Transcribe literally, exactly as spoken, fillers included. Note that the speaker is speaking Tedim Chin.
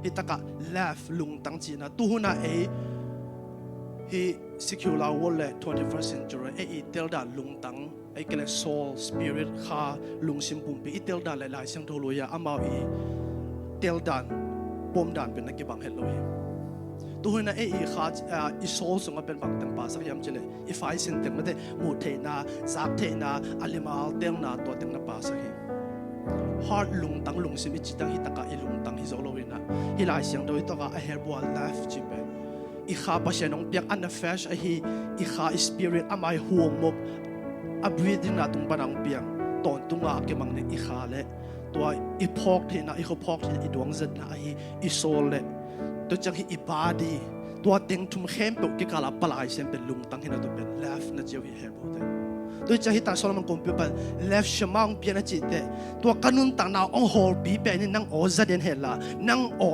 Hi takah love, lungtang cihna, tuhuna ei hi secular world le twenty-first century ei i teldan lungtang, ei kei le soul, spirit, kha, lungsim pumpi i teldan le Lai Siangtho lui-a amau i teldan, pomdan pen na kibang het lo hi. Tuhuna ei i kha, ah, i soul sungah pen bangteng pasak hiam cih le i faisin teng mate, muh theihna, zak theihna, a limal telna, tua teng na pasak hi. Heart, lungtang, lungsim i cih tang hi takah i lungtang hi zo lo inah, hi Lai Siangtho i tokah a Hebrew a love cih pen i kha Pasian hong piak a nefesh ahi, i kha i spirit, ama i huam mop, a breathing na tung pana hong piang, tawntunga a kimang ning i kha le tua i phawk theihna, i khuaphawk theihna, i duangzatna ahi i soul le, tua ciang hi i body, tua teng thum khempeuh kikala Palai Sian pen lungtang hi na, tua pen love na ci uh hi Hebrew te. Tua ciang hi ta Solomon kumpipa love Shema hong pian a cih teh, tua ka nuntakna hong hawlpi pen in nang aw za den hen la, nang aw